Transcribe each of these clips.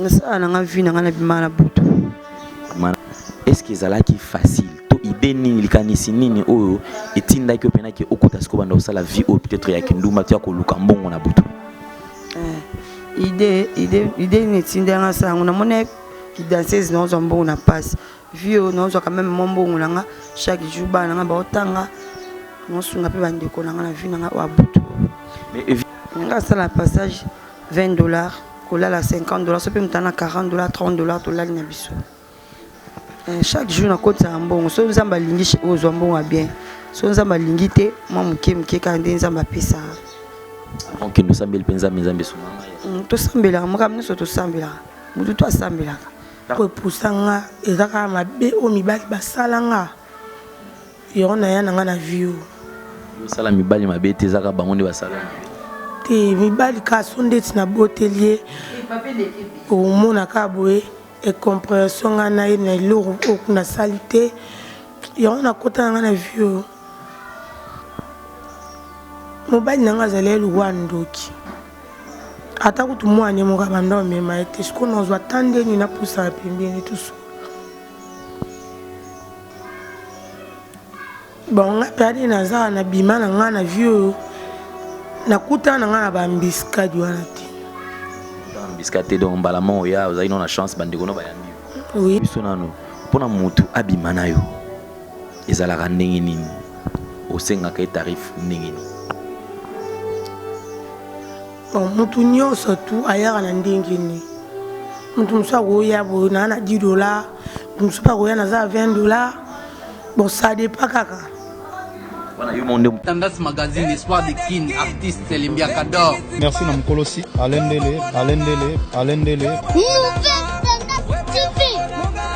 Nasala na nga vie na nga na bima na butu. Est-ce que ezalaki facile to idée nini likanisi nini oyo etindaki yo mpena ke okota sikoyo banda kosala vie oyo peut-être ya kindumba to ya koluka mbongo na butu? Eh, idée idée idée nini etindaki nga asala yango, namoni kidanseuse naozwa mbongo na mpasi, vie oyo naozwa quand même mwa mbongo na nga chaque jour, bana na nga baotanga, naosunga mpe bandeko na nga na vie na nga oyo ya butu. Nga asala passage 20 $, kolala 50 $, so mpe moto ana 40 $, 30 $, tolali na biso. Chaque jour nakotisaka mbongo. So Nzambe alingi, ozwa mbongo ya bien. So Nzambe alingi te, mwa moke moke kaka nde Nzambe apesaka. Okende osambeli mpe Nzambe, Nzambe esunga ngai. Tosambelaka makambo nyonso, tosambelaka, motu to asambelaka. Koepusa nga eza kaka mabe oyo mibali basala nga, yango naya na nga na vie oyo. Osala mibali mabe te, ezaka bango nde basala? Te, mibali kaka so ndeti naboteli ye, omona kaka boye incompréhension ngai na ye na eloko oyo nasali te, yango nakota na ngai na vie oyo. Mobali na ngai azali elokwa ndoki, ata kutu mwana ye moko abanda omema ye te. Sikoyo nazwa ta ndeni napusana pembeni tusu. Bon, ngai mpe ade naza na bima na ngai na vie oyo, nakutana na ngai na baembuscade wana te. Embuscade te, donc mbala moko oya ozali no na chance, bandeko no bayambi. Oui. Biso nano, mpona motu abima na yo ezalaka ndenge nini? Osengaka ye tarif ndenge nini? Bon, motu nyonso tu ayaka na ndenge nini. Motu mosusu akoya boye naa na 10 $, motu mosusu mpe akoya naza na 20 $. Bon, ça dépend kaka. Wana yo monde. Tendance Magazine, Espoir de Kin, artiste Limbiakador. Merci na mokolosi Alendele, Alendele, Alendele. Nouvelle Tendance TV.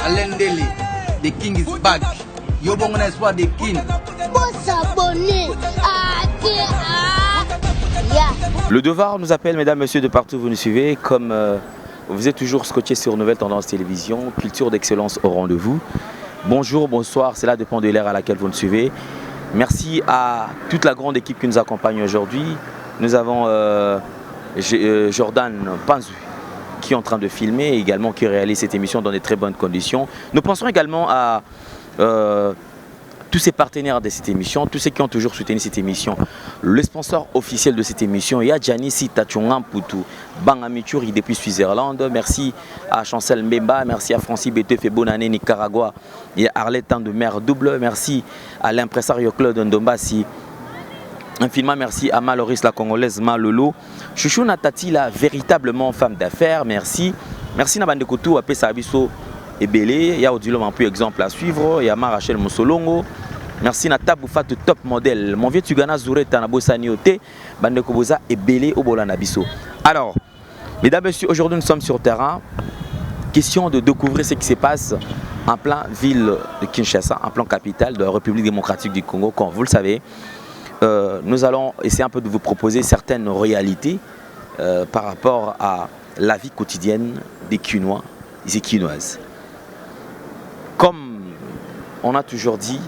Alendele, The King is back. Yo bongo na Espoir de Kin. S'abonner. Ah, ah, ya. Le devoir nous appelle, mesdames, messieurs, de partout où vous nous suivez. Comme vous êtes toujours scotchés sur Nouvelle Tendance Télévision, culture d'excellence au rendez-vous. Bonjour, bonsoir, cela dépend de l'heure à laquelle vous nous suivez. Merci à toute la grande équipe qui nous accompagne aujourd'hui. Nous avons Jordan Panzu qui est en train de filmer et également qui réalise cette émission dans de très bonnes conditions. Nous pensons également à tous ces partenaires de cette émission, tous ceux qui ont toujours soutenu cette émission. Le sponsor officiel de cette émission, il y a Gianni Tachonga Mputu, Bangamichuri depuis Switzerland. Merci à Chancel Mbemba, merci à Francis Betefe, bonne année Nicaragua et à Arlette de Mer Double. Merci à l'impresario Claude Ndombasi. Infiniment merci à Maloris la Congolaise Malolo. Chouchou Natati, la véritablement femme d'affaires, merci. Merci na Koutou, apesa biso ebele, ya Odilo un peu exemple à suivre, ya Rachel Mosolongo. Merci na Tabou Fatou top modèle. Mon vieux Tugana Zoureta na bosani ote, bande koboza ebele obola na biso. Alors, mesdames, messieurs, aujourd'hui nous sommes sur terrain. Question de découvrir ce qui se passe en plein ville de Kinshasa, en plein capitale de la République démocratique du Congo. Comme vous le savez, nous allons essayer un peu de vous proposer certaines réalités par rapport à la vie quotidienne des Kinois et Kinoises. Comme on a toujours dit,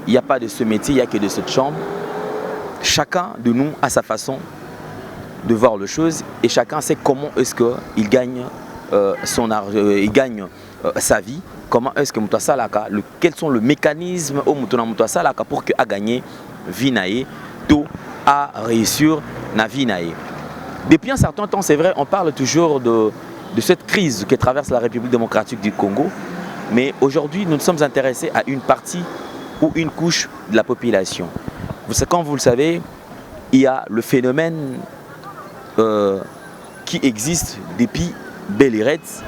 il n'y a pas de ce métier, il n'y a que de cette chambre. Chacun de nous a sa façon de voir les choses et chacun sait comment est-ce qu'il gagne son argent, il gagne sa vie. Comment est-ce que moto asalaka, quels sont les mécanismes oyo moto na moto asalaka pour que a gagner vie na ye, to a réussir na vie na ye. Depuis un certain temps, c'est vrai, on parle toujours de cette crise que traverse la République démocratique du Congo, mais aujourd'hui, nous nous sommes intéressés à une partie ou une couche de la population. Vous savez, comme vous le savez, il y a le phénomène qui existe depuis belle lurette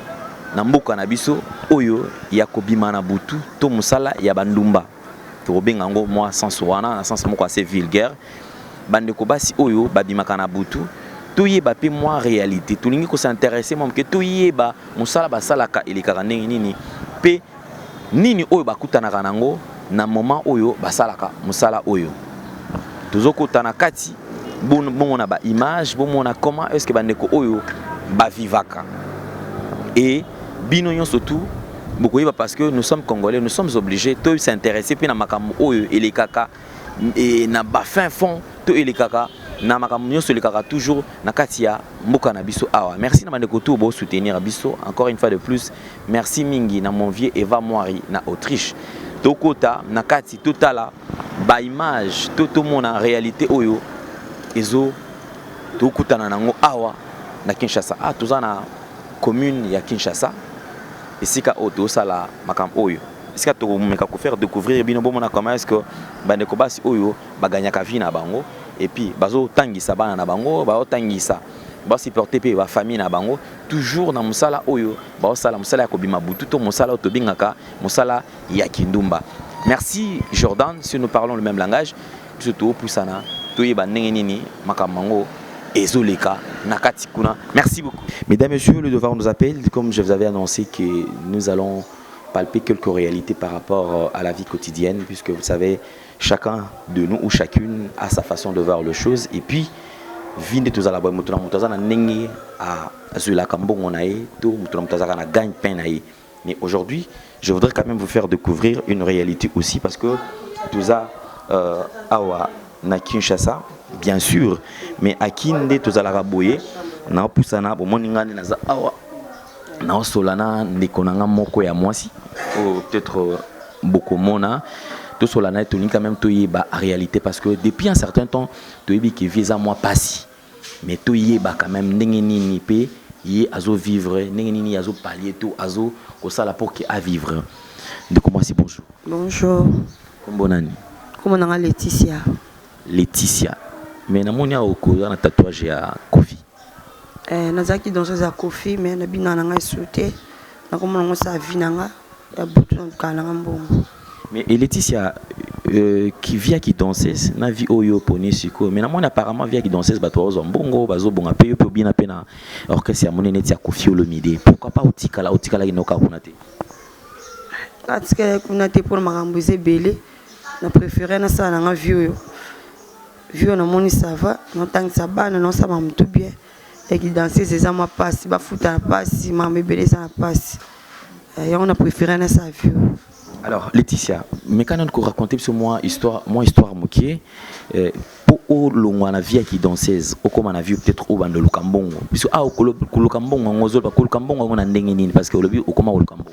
na mboka na biso oyo ya kobima na butu to mosala ya bandumba. Tokobenga yango mwa sens wana na sens moko assez vulgaire. Bandeko basi oyo babimaka na butu, toyeba mpe mwa réalité. Tolingi kos'intéresser mwa moke, toyeba mosala basalaka elekaka ndenge nini mpe nini oyo bakutanaka nango na moment oyo basalaka mosala oyo. Tozokota na kati bongo na baimage, bomona comment est ce que bandeko oyo bavivaka. Et bino nyonso tu bokoyeba, parce que nous sommes Congolais, nous sommes obligés to s'intéresser mpe na makambo oyo elekaka e na bafin fond to elekaka. Na makambo nyonso elekaka toujours na kati ya mboka na biso awa. Merci na bandeko tout bo soutenir biso. Encore une fois de plus, merci mingi na mon vieux Eva Mwari na Autriche. Tokota na kati totala ba image to tomona réalité oyo ezo tokutana nango awa na Kinshasa. Ah, toza na commune ya Kinshasa, esika oyo tosala makambo oyo, esika tokomeka kofaire découvrir bino, bomona comment est-ce que bandeko basi oyo baganyaka vie na bango et puis bazotangisa bana na bango, bazotangisa, basupporte mpe bafamille na bango, toujours na mosala oyo baosala, mosala ya kobima butu to mosala oyo tobengaka mosala ya kindumba. Merci Jordan, si nous parlons le même langage, biso topusana toyeba ndenge nini makambo yango ezoleka na kati kuna. Merci beaucoup. Mesdames, messieurs, le devoir nous appelle. Comme je vous avais annoncé que nous allons palper quelques réalités par rapport à la vie quotidienne, puisque vous savez, chacun de nous ou chacune a sa façon de voir les choses. Et puis vie nde tozala boye, moto na moto aza na ndenge azwelaka mbongo na ye to moto na moto azalaka na gagne pain na ye. Mais aujourd'hui, je voudrais quand même vous faire découvrir une réalité aussi, parce que toza awa na Kinshasa, bien sûr, mais aki nde tozalaka boye. Naopusana, bomoni nga nde naza awa, naosola na ndeko na nga moko ya mwasi oyo peut-être bokomona. Tosola na ye, tolingi quand même toyeba réalité, parce que depuis un certain temps toyebi ke vie eza mwa pasi, mais toyeba quand même ndenge nini mpe ye azovivre, ndenge nini azopalie to azo kosala pour ke avivre. Ndeko mwasi, bonjour. Bonjour. Kombo nani? Kombo na nga Laetitia. Laetitia, mais namoni awa okoza na tatouage ya Kofi. Eh, nazalaki danseuse ya Kofi, mais nabinaka na ngai su te. Nakomona ngo sa vie na nga ya butu, nalukaka na nga mbongo. Mais et Laetitia, qui vie ki danseuse na vie oyo poni sikoyo? Mais namoni apparemment vie ki danseuse, bato bazozwa mbongo, bazobonga mpe, yo mpe obina mpe na orchestre ya monene neti ya Kofi Olomide. Pourquoi pas otikala, otikalaki noka kuna te? Natikala kuna te mpona makambo eza ebele. Na préféré nasala na nga vie oyo. Vie oyo namoni ça va, naotangisa bana, naosala motu bien. Yaki danseuse eza mwa mpasi, bafuta na mpasi, makambo ebele eza na mpasi. Yango na préféré nasala vie oyo. Alors Laetitia, mais quand on raconter sur moi histoire mokie, po olongwa na vie ya ki danseuse, okoma na vie peut-être obanda luka mbongo. Biso ah koluka mbongo yango ozoloba koluka mbongo yango na ndenge nini? Parce que olobi okoma koluka mbongo.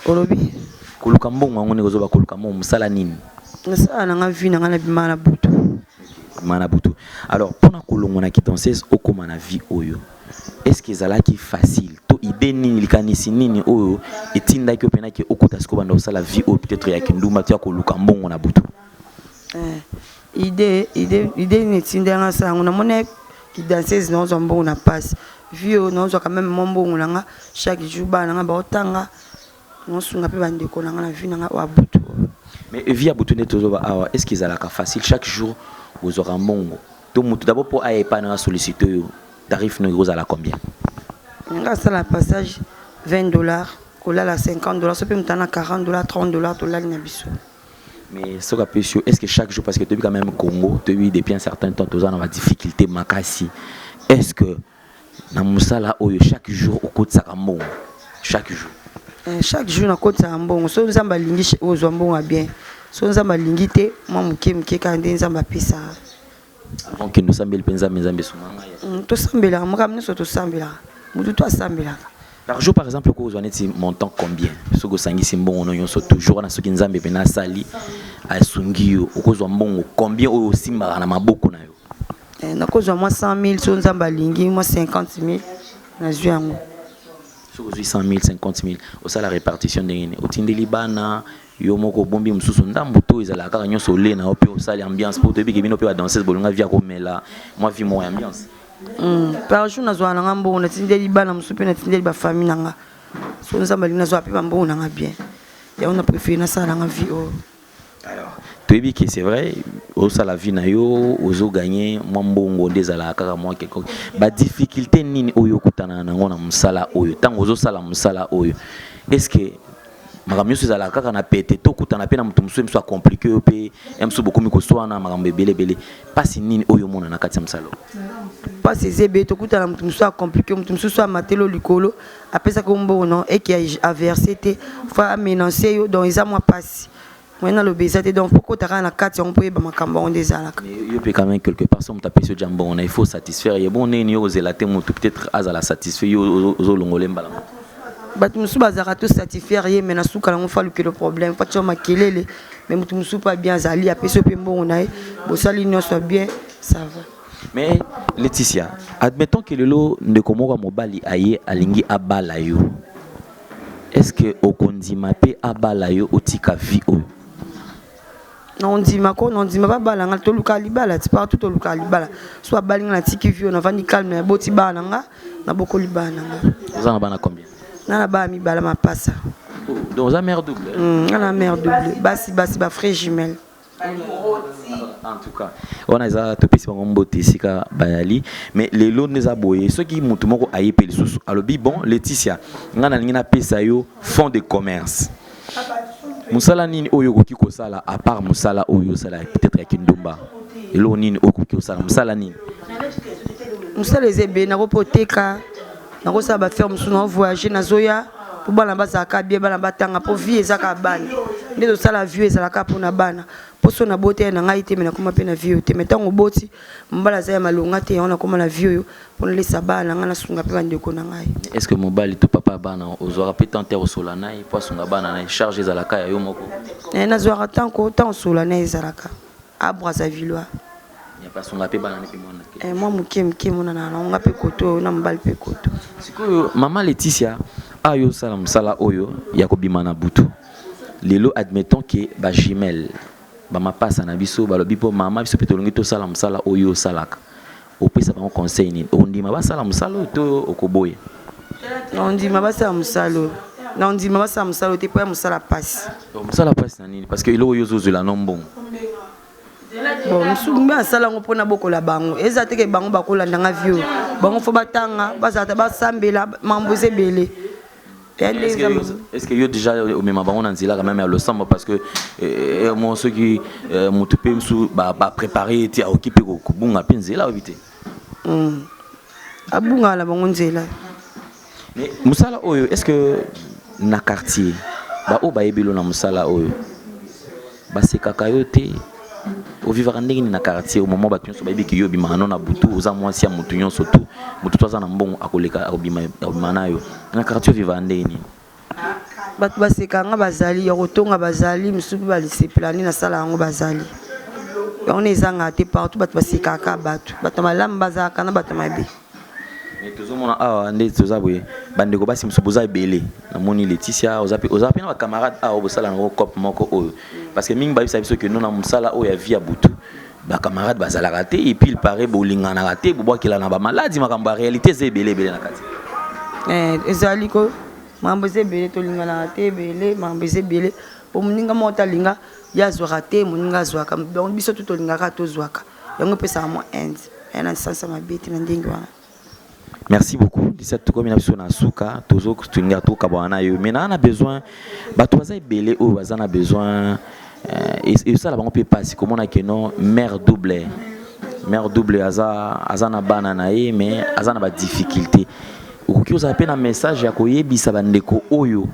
Olobi? Koluka mbongo yango ndenge ozoba koluka mbongo, mosala nini? Nasala na nga vie na nga, nabima na butu. Mana butu. Alors mpona kolongwa na ki danseuse okoma na vie oyo, est-ce que ezalaki facile to idée nini, likanisi nini oyo etindaki yo mpenaki okota sikoyo banda kosala vie oyo peut-être ya kindumba to ya koluka mbongo na butu? Eh, idée nini etindi yanga asala yango? Namoni kidanseuse, naozwa mbongo na mpasi. Vie oyo naozwa quand même mwa mbongo na nga chaque jour, bana na nga baotanga, naosunga mpe bandeko na nga na vie na nga oyo ya butu. Mais vie ya butu nde tozoba awa, est ce que ezalaka facile? Chaque jour ozwaka mbongo to motu d'abord mpo aya epai na sollicite oyo, tarif no ekozala combien? Nga asala passage 20 $, kolala 50 $, so mpe moto ana 40 $, 30 $, tolali na biso. Mais soki apesi yo, est ce que chaque jour? Parce que toyebi quand même Congo, toyebi depuis un certain temps toza na badifficulté makasi. Est ce que na mosala oyo chaque jour okotisaka mbongo chaque jour? Eh, chaque jour nakotisaka mbongo. So Nzambe alingi, ozwa mbongo ya bien. So Nzambe alingi te, mwa moke moke kaka nde Nzambe apesaka. Avant kende osambeli mpe Nzambe, Nzambe esunga ngai? Tosambelaka makambo nyonso, tosambelaka, motu to asambelaka. Par jour, par exemple, okozwa neti montant combien soki osangisi mbongo no nyonso toujours wana? Soki Nzambe mpena asali, asungi yo, okozwa mbongo combien oyo osimbaka na maboko na yo? Eh, nakozwa mwa 100 000 so Nzambe alingi, mwa 50 000 nazwi yango. Soki ozwi 100 000, 50 000, osala répartition ndenge nini? Otindeli bana, yo moko obombi mosusu ndambu, to ezalaka kaka nyonso ole na yo mpe osali ambiance? Mpo toyebi ke bino mpe badanseuse bolinga vie ya komela, mwa vie moko ya ambiance. Par jour nazwaka na nga mbongo, natindeli bana mosusu mpe natindeli bafamille na nga. So Nzambe alingi, nazwaka mpe bambongo na nga bien. Yango na préféré nasala na nga vie oyo. Alors toyebi ke c'est vrai, osala vie na yo, ozoganye mwa mbongo nde ezalaka kaka mwa quelconque. Badifficulté nini oyo okutana nango na mosala oyo? Ntango ozosala mosala oyo, est ce que makambo nyonso ezalaka kaka na pete, to okutana mpe na moto mosusu mosusu acomplique oyo mpe ya mosusu bokomi koswana, makambo ebele ebele? Mpasi nini oyo omona na kati ya mosala oyo? Mpasi eza ebele. Tokutana moto mosusu acomplique, moto mosusu amateli yo likolo, apesaki yo mbongo no eke averse te, fa amenace yo. Donc eza mwa mpasi. Moyen naloba eza te, donc po kota kaka na kati yango mpo oyeba makambo yango nde ezalaka. Mais yo mpe quand même, quelque part, so moto apesi yo ja mbongo na, il faut satisfaire ye. Bon, ndenge nini yo kozela te motu peut-être azala satisfait, yo ozolongola mbala moko? Bato mosusu bazalaka to satisfaire ye, mais na suka nango fa alukelo problème, fa tia makelele. Mais motu mosusu mpe bien azali, apesi yo mpe mbongo na ye, bosali nyonso ya bien, ça va. Mais Laetitia, admettons que lelo ndeko moko ya mobali aye, alingi abala yo, est ce que okondima mpe abala yo, otika vie oyo? Nondima ko, nondima babala nga. Toluka libala ti partout, toluka libala. So abali nga, natiki vie oyo, navandi calme, naboti bana na nga, nabokoli bana na nga. Oza na bana combien? Nga na bana mibala, mapasa. Oh, donc oza mère double? Nga na mère double, basi basi, bafrère jumelle. En tout cas, wana eza topesi bango mbote esika bayali. Mais lelo nde eza boye, soki motu moko aye mpe lisusu, alobi: "Bon, Laetitia, ngai nalingi napesa yo fonds de commerce," mosala nini oyo okoki kosala à part mosala oyo osala, peut-être ya kindumba? Eloko nini oyo okoki kosala? Mosala nini? Mosala eza ebele. Nakoki oteka, nakosala baaffaire mosusu, na voyage, nazoya mpo bana bazalaka bien, bana batanga, mpo vie eza kaka bana nde tosala. Vie ezalaka mpona bana, mpo so naboti ya na ngai te, me nakóma mpe na vie oyo te. Me ntango oboti, mobali aza ya malonga te, yango nakóma na vie oyo mpo nalesa bana na ngai, nasunga mpe bandeko na ngai. Est ce que mobali to papa ya bana, ozwaka mpe temps te kosola na ye mpo asunga bana na ye? Charge ezalaka ya yo moko? Nazwaka ntango, ntango osola na ye ezalaka a Brazzavillois. Ya mpe asunga mpe bana ne mpe mwana te? Mwa moke moke emonana nango, nga mpe koto oyo na mobali mpe koto. Sikoyo, mama Laetitia, ayo osala mosala oyo ya kobima na butu, lelo admettons que bajumelle, bamapasa na biso balobi: "Mpo mama, biso mpe tolingi tosala mosala oyo osalaka," opesa bango conseil nini? Ondima basala mosala oyo to okoboya? Nandima basala mosala oyo, nandima basala mosala oyo te, mpo ya mosala pasi. Mosala mpasi na nini? Parce que eloko oyo ozozwela no mbongo. Bon, mosusu mpe asala yango mpona bokola bango. Eza teke bango bakolanda nga vie oyo, bango fo batanga, bazala, basambela, mambo eza ebele. Est ce que yo déjà omema bango na nzela quand même ya losambo? Parce que mo soki motu mpe mosu bapréparé te, akoki mpe kobunga mpe nzela, oyebi te. Abungaka na bango nzela. Mais mosala oyo, est ce que na quartier, baoyo bayebi lo na mosala oyo, basekaka yo te? Ovivaka ndenge nini na quartier au moment bato nyonso bayebi ke yo obimaka no na butu, oza mwasi ya motu nyonso, tu motu to aza na mbongo akoleka, akobima, akobima na yo na quartier? Ovivaka ndenge nini? Bato basekanga bazali ya kotonga, bazali mosusu mpe balisepela nde nasala yango, bazali yango na ezangaka te. Partout bato basekaka, bato, bato malamu bazalaka na bato mabe. Mais tozomona awa nde toza boye, bandeko basi mosusu boza ebele. Namoni Laetitia, oza mpe na bacamarade awa, bosala yango cope moko oyo, parce que mingi bayebisa biso ke no, na mosala oyo ya vie ya butu, bacamarade bazalaka te. Et puis il paraît bolinganaka te, bobwakela na bamaladi, makambo ya réalité eza ebele ebele na kati. Ezali ko makambo eza ebele, tolinganaka te ebele, makambo eza ebele, po moninga moko talinga ye azwaka te, moninga azwaka. Donc biso tu tolingaka tozwaka, yango epesaka mwa inde ya na sansa mabe te na ndenge wana. Merci beaucoup. Disa tokomi na biso na suka, tozolinga tokabwana na yo, mais naa na besoin, bato baza ebele oyo baza na besoin, esala bango mpe mpasi komona ke non, mère double, mère double aza na bana na ye, mais aza na badifficulté. Okoki ozala mpe na message ya koyebisa bandeko oyo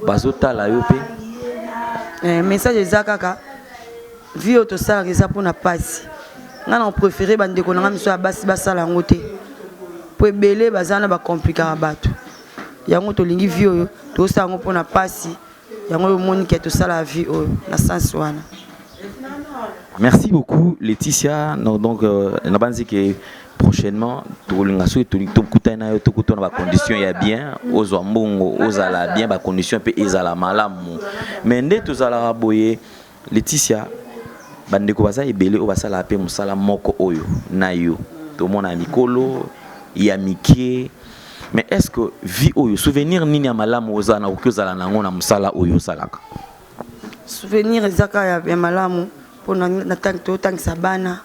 bazotala yo mpe? Message eza kaka vie oyo tosalaka eza mpona mpasi. Ngai na préféré bandeko na ngai miso ya basi basala yango te, po ebele baza na bakomplikaka bato. Yango tolingi vie oyo, tozosala yango mpona mpasi. Yango oyo omoni ke tosala vie oyo na sens wana. Merci beaucoup, Laetitia. Non, donc nabanzi ke prochainement tokolinga, soki tokutani na yo, tokutana bacondition ya bien, ozwa mbongo, ozala bien, bacondition mpe ezala malamu. Mais nde tozalaka boye, Laetitia, bandeko baza ebele oyo basalaka mpe mosala moko oyo na yo, tomona ya mikolo ya mike. Mais est ce que vie oyo, souvenir nini ya malamu ozala na okoki ozala nango na mosala oyo osalaka? Souvenir eza kaka ya malamu mpona totangisa bana,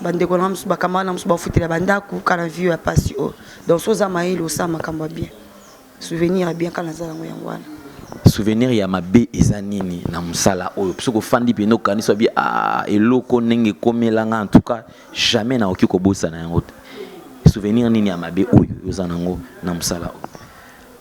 bandeko na mosusu, bacamarade na mosusu, bafutela bandako kaka na vie ya pasi oyo. Donc so oza mayele, osala makambo ya bien, souvenir ya bien kaka naza yango, yango wana. Souvenir ya mabe eza nini na mosala oyo? Soki ofandi mpena, okanisi obi: "Ah, eloko ndenge ekomelanga, en tout cas jamais nakoki kobosana yango te." Souvenir nini ya mabe oyo oza nango na mosala oyo?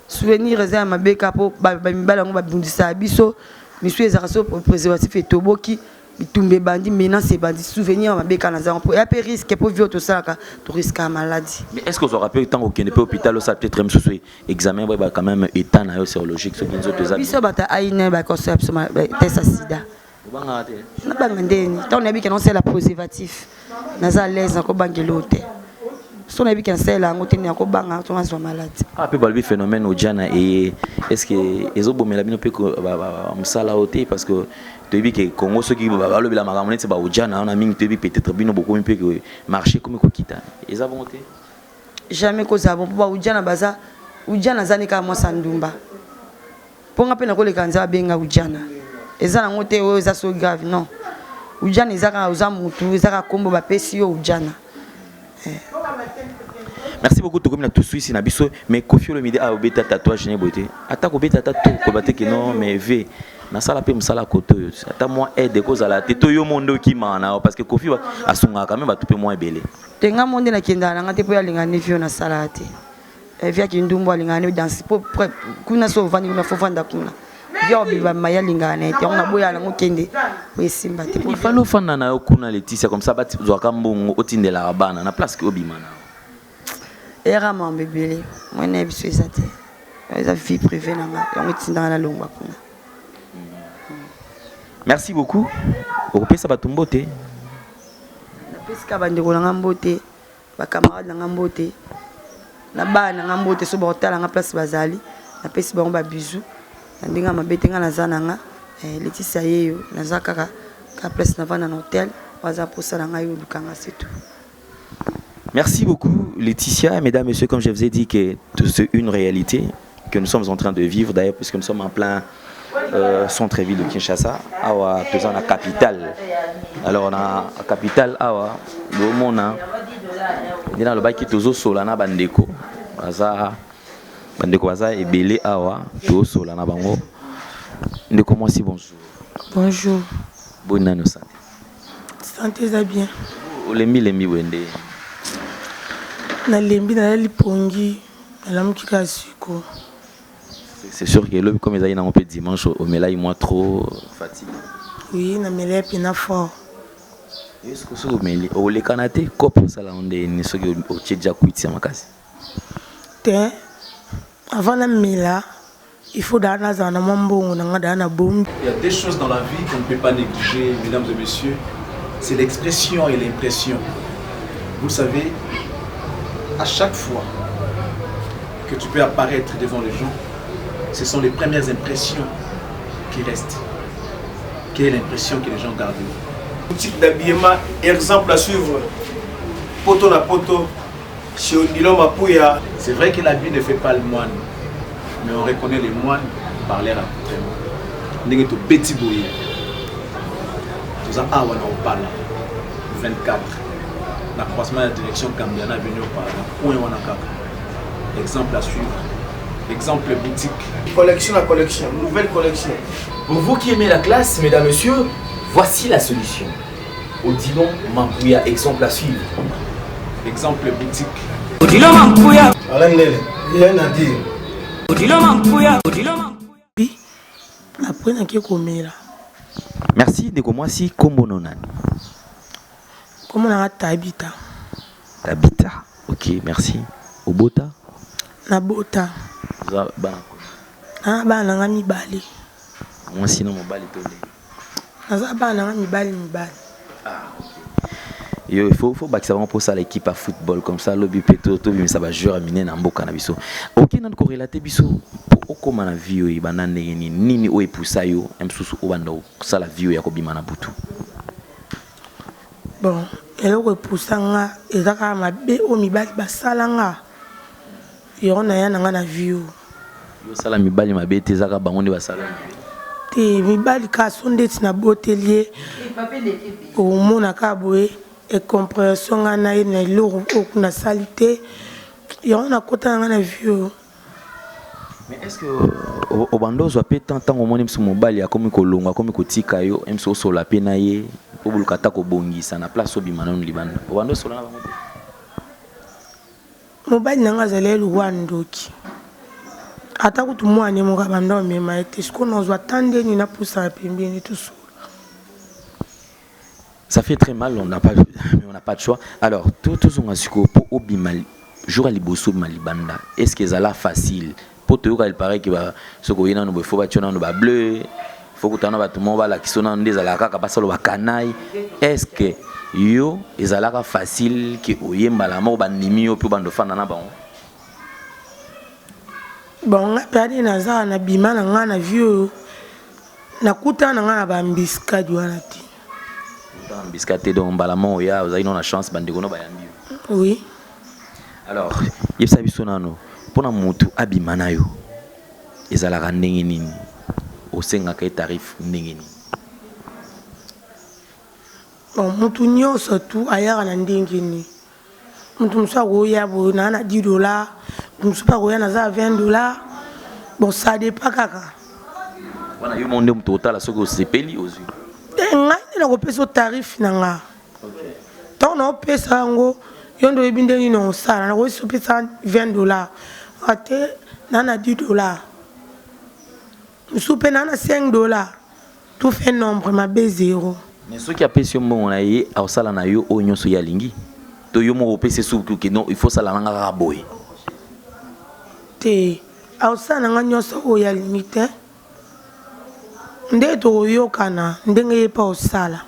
Souvenir eza ya mabe kaka mpo bamibali yango babundisaka biso. Misusu ezalaka so préservatif etoboki, bitumba ebandi, menace ebandi, souvenir ya mabe kaka naza yango, po eya mpe risque, mpo vie oyo tosalaka, toriskaka maladie. Mais est ce que ozwaka mpe ntango okende mpe hôpital, osala peut-être mosusu examen, boyeba quand même état na yo sérologique, soki nzoto eza? Biso bato aine bakosala biso test ya sida. Obangaka te? Nabanga ndeni? Ntango nayebi ke naosala préservatif, naza à l'aise, nakobangela oyo te. So nayebi ke nasalela yango te, nakobanga to nazwa maladie. Ah, mpe balobi phénomène ojana eye, est ce que ezobomela bino mpe mosala oyo te? Parce que toyebi ke Congo, soki balobela makambo neti baojana wana mingi, toyebi peut-être bino bokomi mpe ke marché ekomi kokita. Eza bongo te? Jamais kozala bon, mpo baujana baza, ujana aza ne kaka mwasi ya ndumba. Mpo nga mpe nakoleka nzela, abenga ujana, eza nango te oyo eza so grave. Non, ujana eza kaka oza mutu, eza kaka kombo bapesi yo ujana. Merci beaucoup. Tokomi na toswisi na biso, mais Kofi Olomide aobeta tatouage ne boye te, ata kobeta ata to koba te ke non, mais v nasala mpe mosala kote oyo, ata mwa aide ekozala te, to yo mo nde okimaka na yo? Parce que Kofi asungaka quand même bato mpe mwa ebele. Te, nga mo nde nakendaka na nga te, mpo ye alingaka nde vie oyo nasalaka te. Vie aki ndumbu, alingaka nde danse, po kuna so ovandi kuna, fo vanda kuna, vie obima, ye alingaka na ye te. Yango naboyaka nango, kende po esimba te. Il fallait ofanda na yo kuna, Leticia, comme ça bazwaka mbongo, otindelaka bana na place ke obima na yo. Era mambo ebele, mwene ya biso eza te, eza vie privée na nga, yango etindanga nalongwa kuna. Merci beaucoup. Okopesa bato mbote? Napesi kaka bandeko na nga mbote, bacamarade na nga mbote, na bana na nga mbote. So bakotala nga place bazali, napesi bango babisous. Na ndenge ya mabe te, nga naza na nga Letisia yeyo, naza kaka ka place navanda na hotel. Baza mposa na ngai, olukanga, c'est tout. Merci beaucoup, Laetitia. Mesdames, Messieurs, comme je vous ai dit que c'est une réalité que nous sommes en train de vivre, d'ailleurs, puisque nous sommes en plein centre-ville de Kinshasa, awa, toza la capitale. Alors, on a la capitale, awa, bomona, nde nalobaki tozosola na bandeko, baza bandeko baza ebele awa, tozosola na bango. Ndeko mwasi, bonjour. Bonjour. Boni nano santé? Santé eza bien. Olembi lembi boye nde? Nalembi, nalali pongi, nalamuki kaka siko. C'est sûr que lobi, comme ezali nango mpe dimanche, omelai mwa trop, fatigue. Oui, namelai mpena fort. Yo soki omeli, olekana te kope, osala yango ndeni soki otie dia kwiti ya makasi? Te, avant namela, il faut daa nazala na mwa mbongo na nga daa na bombi. Il y a des choses dans la vie qu'on ne peut pas négliger, mesdames et messieurs. C'est l'expression et l'impression. Vous le savez, à chaque fois que tu peux apparaître devant les gens, ce sont les premières impressions qui restent. Quelle est l'impression que les gens gardent de vous? Boutique d'habillement, exemple à suivre. Poto na poto, chez Odilon Mapuya. C'est vrai que l'habit ne fait pas le moine, mais on reconnaît les moines par leur accoutrement. Ndenge tobeti boye, toza awa na Opala 24, na croisement ya direction Gambia na avenue Opala, na coin wana kaka. Exemple à suivre, exemple boutique. Collection à collection, nouvelle collection. Pour vous qui aimez la classe, mesdames, messieurs, voici la solution. Odilon Mampouya, exemple à suivre. Exemple boutique. Odilon Mampouya. Alain Ndele, rien à dire. Odilon Mampouya. Odilon Mampouya. Après nake komela. Merci ndeko mwasi, kombo no nani? Kombo nanga Tabita. Tabita. Ok, merci. Obota? Nabota. Oza bana? Na bana nanga mibale. Mwasi na mobali to nde? Naza bana nanga mibali mibali. Yo, il faut bakisa bango mposala équipe ya football, comme ça lobi mpe tobimisa bajoueur ya minene na mboka na biso. Oke nanu korelate biso mpo okóma na vie oyo, ebanda ndenge nini? Nini oyo epusa yo ya mosusu obanda kosala vie oyo ya kobima na butu? Bon, eloko epusa nga eza kaka mabe oyo mibali basala nga, yango naya na nga na vie oyo. Yo osala mibali mabe te, ezaka bango nde basala mabe? Te, mibali kaka so ndeti naboteli ye, omona kaka boye incompréhension nga na ye na eloko oyo nasali te, yango nakota na nga na vie oyo. Mais est ce que obanda ozwa mpe temps, ntango omoni biso mobali akomi kolongwa, akomi kotika yo, mso osola mpe na ye, oboluka ata kobongisa na place, obima nanu libanda, obanda osola na bango te? Mobali na nga azali lokwa ndoki. Ata kutu mwana ye moko abanda komema ye te. Sikoyo nazwa temps nde nini napusana pembeni tosolola. Ça fait très mal, on n'a pas, mais on n'a pas de choix. Alors, tout tozonga sikoyo po obima jour ya liboso obima libanda. Est-ce que ezala facile? Po toyoka il paraît que ba soki oye nanu boye faut batia nanu ba bleu, faut kutana na bato moko balakisa yo nanu nde ezalaka kaka basala ba canaille. Est-ce que yo ezalaka facile que oye mbala moko bandimi yo mpe obanda ofanda na bango? Bon nga mpe ade naza na bima na nga na vie oyo nakutana na nga na ba embuscade wana te. Okutana na embuscade te donc mbala moko oya ozalaki nano na chance bandeko no bayambi yo. Oui. Alors yebisa biso nano mpona mutu abima na yo ezalaka ndenge nini? Osengaka ye tarif ndenge nini? Bon mutu nyonso tu ayaka na ndenge nini. Mutu mosusu akoya boye naa na 10 dollars, mutu mosusu mpe akoya naza na 20 dollars. Bon ça dépend kaka. Wana yo moko nde moto otala soki osepeli ozwi. Te ngai nde nakopesa yo tarif na nga. Ntango naopesa yango yo nde oyebi ndenge nini osala. Nakoki opesa 20 dollars ate naa na 10 dollars, mosusu mpe naa na 5 dollars. Tout fait nombre mabe zero. Mais soki apesi yo mbongo na ye akosala na yo oyo nyonso ye alingi to yo moko opesi ye suki ke non il faut osala na nga kaka boye? Te akosala na nga nyonso oyo alingi te nde tokoyokana ndenge ye mpe akosala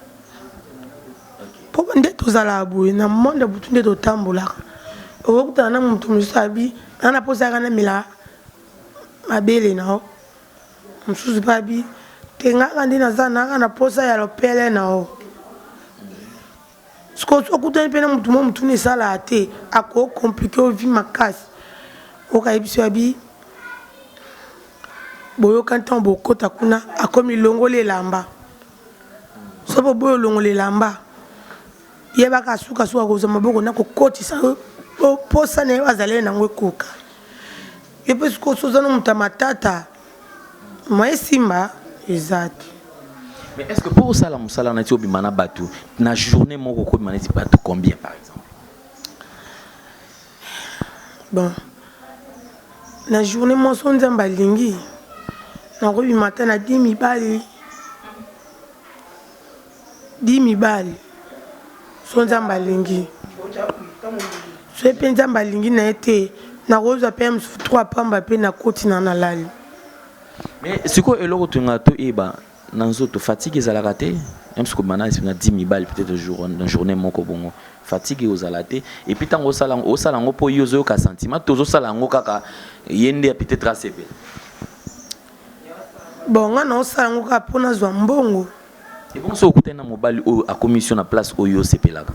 po nde tozalaka boye na monde ya butu nde totambolaka okokutana na moto mosusu abi nga na posa kaka namela mabele na yo. Mosusu pe abi te nga kaka nde naza naka na posa ya lopele na yo. Sikoyo soki okutani pe na mutu moko mutu esalaka te ako complique yo vie makasi. Oyoka ayebisi yo abi boyokani tango bokota kuna akomi longola elamba. Soki oboyi olongola elamba yebaka suka suka akozwa maboko na kokotisa yo po posa na ye oyo azalaki na yango ekoka. Yo pe sikoyo soki oza na moto ya matata moyen esimba eza te. Mais est-ce que pour osala mosala neti obima na batu na journée moko okobima neti batu combien par exemple? Bon na journée moko soki Nzambe alingi nakobima ata na 10 mibali 10 mibali soki Nzambe alingi. Soki pe Nzambe alingi na ye te nakozwa pe mosusu 3 pamba pe nakoti na nalali. Mais sikoyo eloko tolinga toyeba na nzoto fatigue ezalaka te? Même soki obima na 10 mibali peut-être jour na journée moko bongo fatigue ekozala te? Et puis tango osala osala yango po yo ozoyoka sentiment to ozosala yango kaka ye nde peut-être asepela? Bon nga naosala yango kaka po nazwa mbongo. Ebongo soki okutani na mobali oyo akomisi yo na place oyo osepelaka,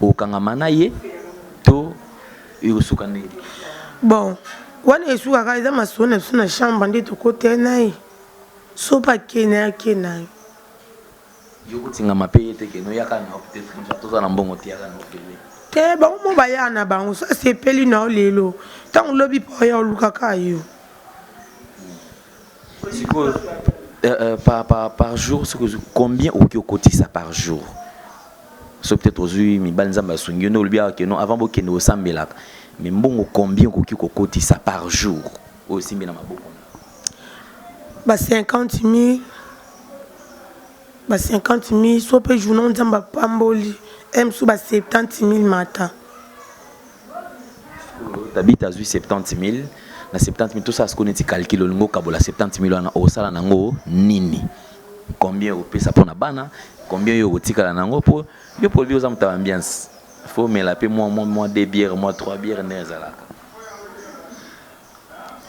okokangama na ye to ekosuka ndenge nini? Bon wana esuka kaka eza masolo na biso na chambre nde tokoteli na ye soki pe ake na ye ake na ye. Yo okotingama pe ye te ke no yaka na yo peut-être toza na mbongo te yaka na yo pembeni. Te bango moko bayaka na bango soki asepeli na yo lelo tango lobi pe oya oluka kaka yo. Sikoyo par, par, par jour soki ozwi combien okoki okotisa par jour soki peut-être ozwi mibali nzambe asungi yo nde olobi awa ke non avant bokende osambelaka mais mbongo combien okoki kokotisa par jour oyo osimbi na maboko na ba 50 000 ba 50 000 so mpe journée nzambe apamboli mosusu ba 70 000 mata. Tabitha azwi 70 000 na 70 000 tosala sikoyo neti calcul olingi okabola 70 000 wana osala nango nini combien opesa mpo na bana combien yo okotikala nango mpo yo mpo olobi oza moto ya ambiance faut omela mpe mwa mwa mwa deux bières mwa trois bières nde ezalaka.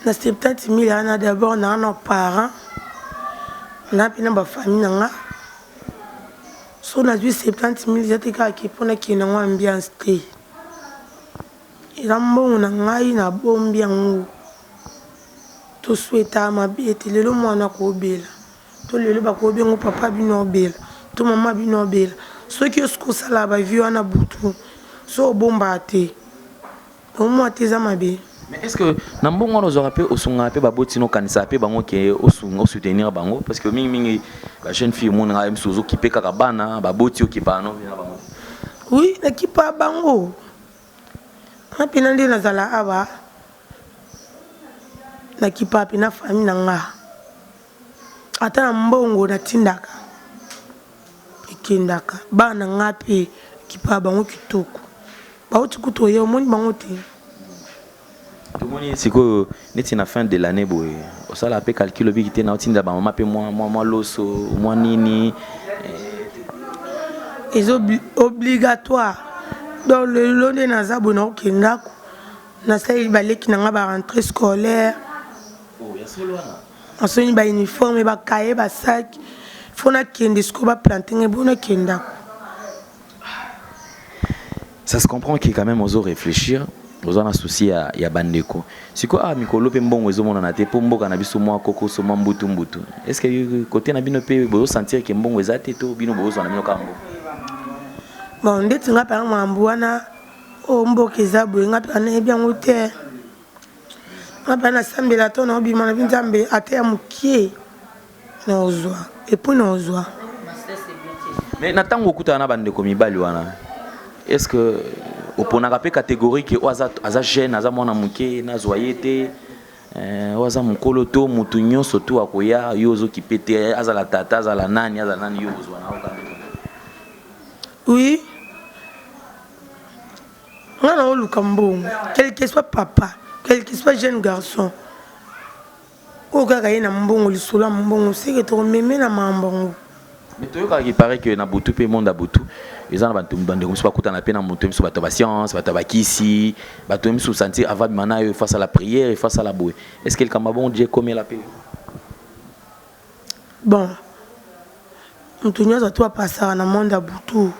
Na 70 000 wana d'abord naa na parent na mpe na bafamille na nga so nazwi 70 000 eza te kaka ke mpo nakende yango ambiance te. Eza mbongo na ngai na bombi yango to souhaitaka mabe te lelo muana akobela to lelo bakobenga papa bino obela to maman bino obela soki yo sikoyo osalaka ba vie wana butu soki obombaka te omona te eza mabe. Mais est ce que na mbongo wana ozwaka pe osungaka pe baboti no okanisaka pe bango ke osunga o soutenir bango parce que mingi mingi ba jeune fille omonaka ye mosusu ozokipe kaka bana baboti okipaka no na bango te. Oui nakipa bango nga pena nde nazala awa. Nakipaka mpe na famille na nga. Ata na mbongo natindaka ekendaka. Bana na nga mpe nakipaka bango kitoko. Bawuti kutu koya omoni bango te? Tomoni sikoyo neti na fin de l'annee boye osalaka mpe calcul obiki te na otindela ba mama mpe mwa mwa mwa loso mwa nini. Eza obligatoire donc lelo nde naza boye nakokende ndako nasaleli baleki na nga ba rentree scolaire. Oh, ya solo wana? Nasombi ba uniforme ba cahier ba sac faut nakende sikoyo ba plante ngai bo nakende ndako. Ça se comprend que quand même ozo réfléchir oza na souci ya, ya bandeko sikoyo awa mikolo mpe mbongo ezomonana te mpo mboka na biso mwa kokoso mwa mbutu mbutu est ce que kote na bino mpe bozosentir ke mbongo eza te to bino bozozwa na bino kaka mbongo? Bon, ndeti nga mpenza makambo wana oyo mboka eza boye, nga mpenza nayebi yango te. Nga mpenza nasambela to naobima na Nzambe ata ya mokie naozwa epuis naozwa. Mais na ntango okutana na bandeko mibali wana, est ce que oponaka mpe catégorie ke oyo aza, aza jeune, aza mwana moke nazwa ye te, oyo aza mokolo to motu nyonso to akoya yo ozokipe te, azala tata azala nani azala nani, yo ozwa na yo kaka? Oui, nga naoluka mbongo quel que soit papa, quel que soit jeune garçon oyo kaka ye na mbongo, lisolo ya mbongo seke tokomeme na mambo yango. Mais toyokaka il paraît que na butu mpe monde ya butu eza na bato bandeko mosusu bakutana mpe na moto mosusu, bato ya bascience, bato ya bakisi, bato mosusu sentir avant bima na yo il faut asala prière, il faut asala boye. Est ce que likambo ya bongo die ekomela mpe? Bon, moto nyonso to apasaka na monde ya butu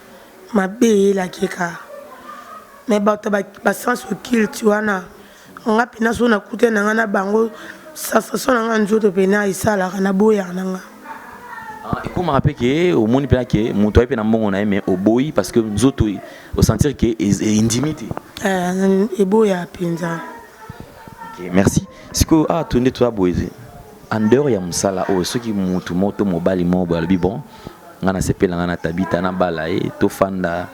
mabe eyelaki kaka, mais bato ya bascience occulte wana nga mpena so nakutani na nga na bango, sensation na nga nzoto mpena esalaka naboyaka na nga. Ekomaka mpe ke omoni mpena ke moto aye mpe na mbongo na ye, mais oboyi parce que nzoto osentir ke endimi te? Eboya mpenza. Ok, merci. Sikoyo awa to nde toza boye en dehors ya mosala oyo, soki motu moko to mobali moko boye alobi bon, nga nasepela nga na Tabita nabala ye, tofanda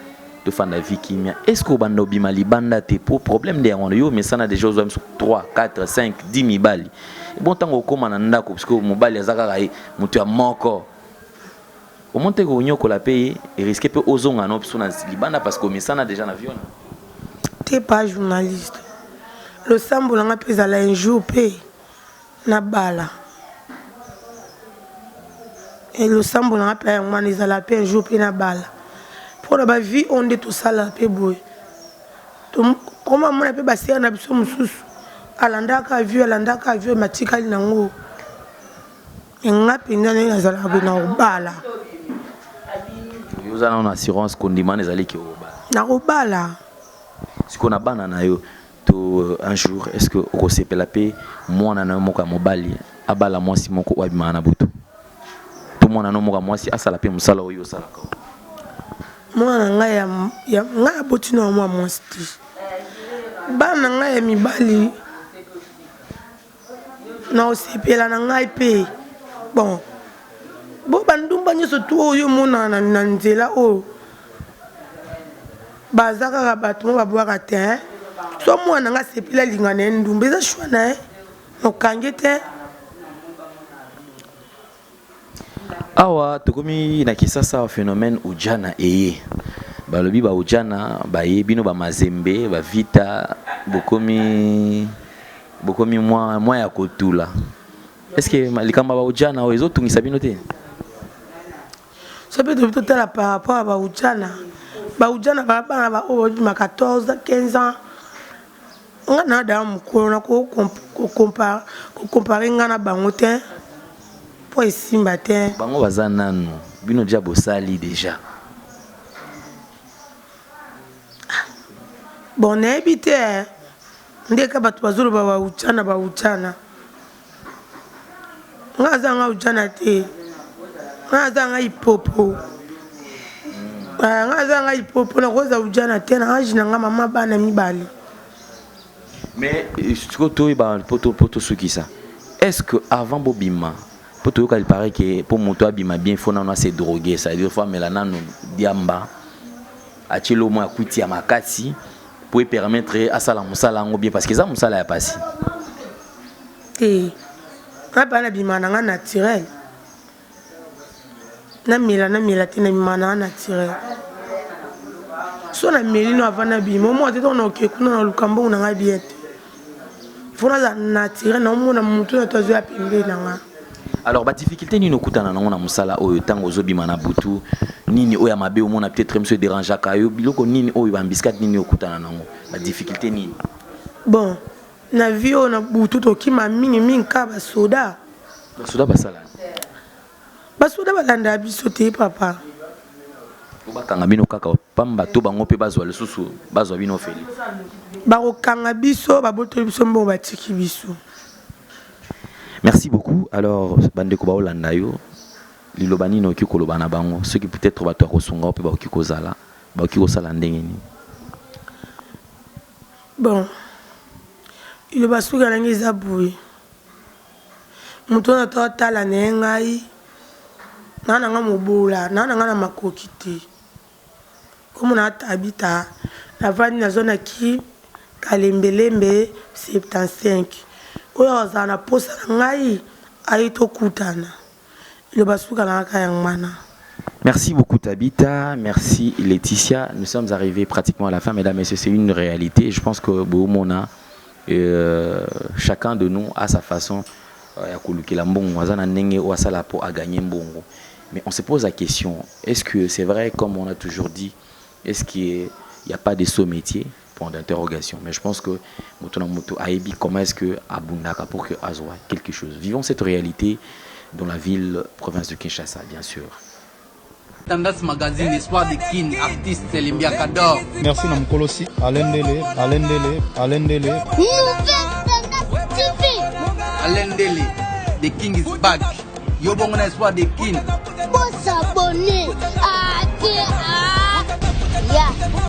tofanda vie kimia, est ce que obanda obima libanda te? Po problème nde yango wana, yo omesana déjà ozwa miso 3 4 5 10 mibali, bon ntango okóma na ndako parce que mobali aza kaka ye moto ya moko, omoni te konyokola mpe ye eriske mpe ozonga no biso na libanda parce que omesana déjà na vie wana? Te, pas journaliste, losambo na nga mpe ezala un jour mpe nabala. Losambo na nga mpe yango wana ezala mpe un jour mpe nabala, mpona bavie oyo nde tosala mpe boye. Koma mona mpe basere na biso mosusu alandaka vie, alandaka vie matikali nango. Nga mpenza ndenge nazalaka boye na kobala. Yo oza nano na assurance kondima wana ezali ke okobala? Nakobala. Sikoyo na bana na yo to un jour est ce que okosepela mpe mwana na yo moko ya mobali abala mwasi moko oyo abimaka na butu, to mwana na yo moko ya mwasi asala mpe mosala oyo osalaka? Mwana na ngai ya ngai aboti na mwa mwasi te, bana na ngai ya mibali naosepela na ngai mpe. Bon, bo bandumba nyonso tu oyo omonana na nzela oyo baza kaka bato mo babwaka te. So mwana na ngai asepeli alinga na ye ndumba, eza choix na ye, mokangi te. Awa tokomi na Kisasa, phénomène ujana eye balobi ba ujana baye bino ba Mazembe ba Vita bokomi bokomi mwa mwa ya kotula. Est ce que likambo ya ba ujana oyo ezotungisa bino te? So mpe tobi totala par rapport ya baujana, baujana baa bana baoyo babima 14 15 ans. Nga na daa mokolo na kocompare nga na bango te mpo esimba te. Bango baza nanu, bino deja bosali deja. Bon, nayebi te ndeka bato bazoloba baujana baujana, nga aza nga ujana te, nga aza nga ipopo, nga aza nga ipopo, nakoza ujana te na age na nga mama bana mibale. Mais sikoyo toyeba po tosukisa, est ce que avant bobima, po toyoka il paraît que po moto abima bien faut nano ase droguer, c'est à dire faut amela nano diamba, atie lomo ya kwiti ya makasi po epermettre asala mosala yango bien parce que eza mosala ya pasi? Te, nga mpe nabima na nga naturel, namela namela te, nabima na nga naturel. So nameli no avant nabima, omona te ntango naoke kuna naluka mbongo na nga bien te, faut naza naturel, naomona motu na to azoya pembeni na nga. Alors, badifficulté nini okutana nango na mosala oyo ntango ozobima na butu? Nini oyo ya mabe omona, peut-être moso edérangeaka yo? Biloko nini oyo, baembuscade nini okutana nango, badifficulté nini? Bon, na vie oyo na butu tokima mingimingi kaka basoda. Basoda basala? Basoda balandaka biso te, papa. Po bakanga bino kaka pamba to bango mpe bazwa lisusu, bazwa bino feli? Bakokanga biso, babotoli biso mbongo, batiki biso. Merci beaucoup. Alors, bandeko baolanda yo, liloba nini okoki koloba na bango? Soki peut-être bato ya kosunga yo mpe bakoki kozala, bakoki kosala ndenge nini? Bon, liloba suka nange eza boye: moto wana to atala na ye, ngai naa na nga mobola, naa na nga na makoki te. Komona Atabita, navandi, nazwanaki Kalembelembe 75. Oyo azala na posa na ngai, aye tokutana. Liloba suka na kaka yango wana. Merci beaucoup Tabitha, merci Laetitia. Nous sommes arrivés pratiquement à la fin, mesdames et messieurs, c'est une réalité. Je pense que Mona, chacun de nous a sa façon ya kolukela mbongo, aza na ndenge oyo asala po agagner mbongo. Mais on se pose la question, est-ce que c'est vrai comme on a toujours dit, est-ce qu'il n'y a pas de sot métier? Point d'interrogation. Mais je pense que moto na moto ayebi comment est-ce que abundaka pour que azwa quelque chose. Vivons cette réalité dans la ville province de Kinshasa, bien sûr. Tendance Magazine, Espoir de Kin, artiste Limbiakador. Merci na mokolosi Alendele, Alendele, Alendele. Nouvelle Tendance TV. Alendele, The King is back. Yo bongo na Espoir de Kin. Pour s'abonner. A, T, A, Ya.